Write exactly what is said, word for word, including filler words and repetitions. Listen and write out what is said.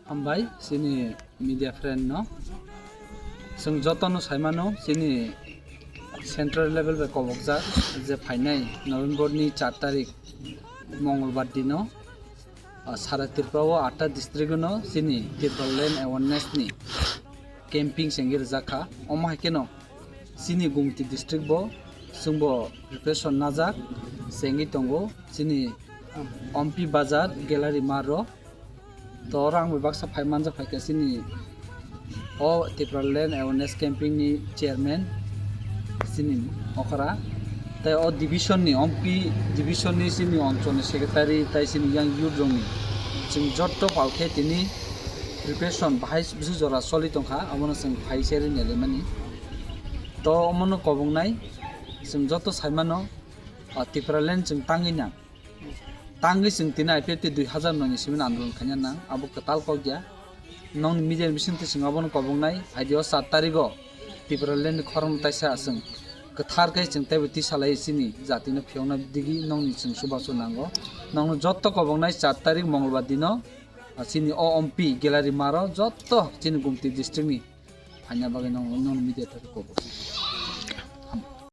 Hambai, chini media friend no. Chwng jotono saimano, chini central level bai kobokjak je phainai November ni char tarik Mongolbar dino, ah, sara Tripura o atta district no chini Tipraland awareness ni camping sengwi rijak kha. Omo hai kheno chini Gumti district bo chwngbo preparation najak sengwi tongo. Chini Ompi Bazar Gallery Maro. To oro ang bai baksa phai manjak phaikha chini o Tipraland Awareness Camping ni chairman chini okra, tei o division ni, Ompi division ni chini onchol ni secretary tei chini yang youth rok ni chwng jotto pal khe tini preparation bahai bwswk jora choli tongkha, abono chwng phai se ri nailaimani. To omono kobongnai chwng jotto saimano, o Tipraland chwng tangwi nang. Tangwi chwng tini I P F T dui hazar noi ni simi andolon khaina nang, abo kwtal kok ya. Nong media ni bisingtwi chwng abono kobongnai, phaidi o char tarigo Tipraland ni khorang taisa chwng kwthar khe chwng teibo tisa lai chini jati no phiyokna digi nongni chwng chubachu nango. Nongno jotto kobongnai char tarik Mongolbar dino, ah, chini o Ompi Gallery Maro jotto chini Gumti district ni phaina bagwi nong, nong media thangwi kobor.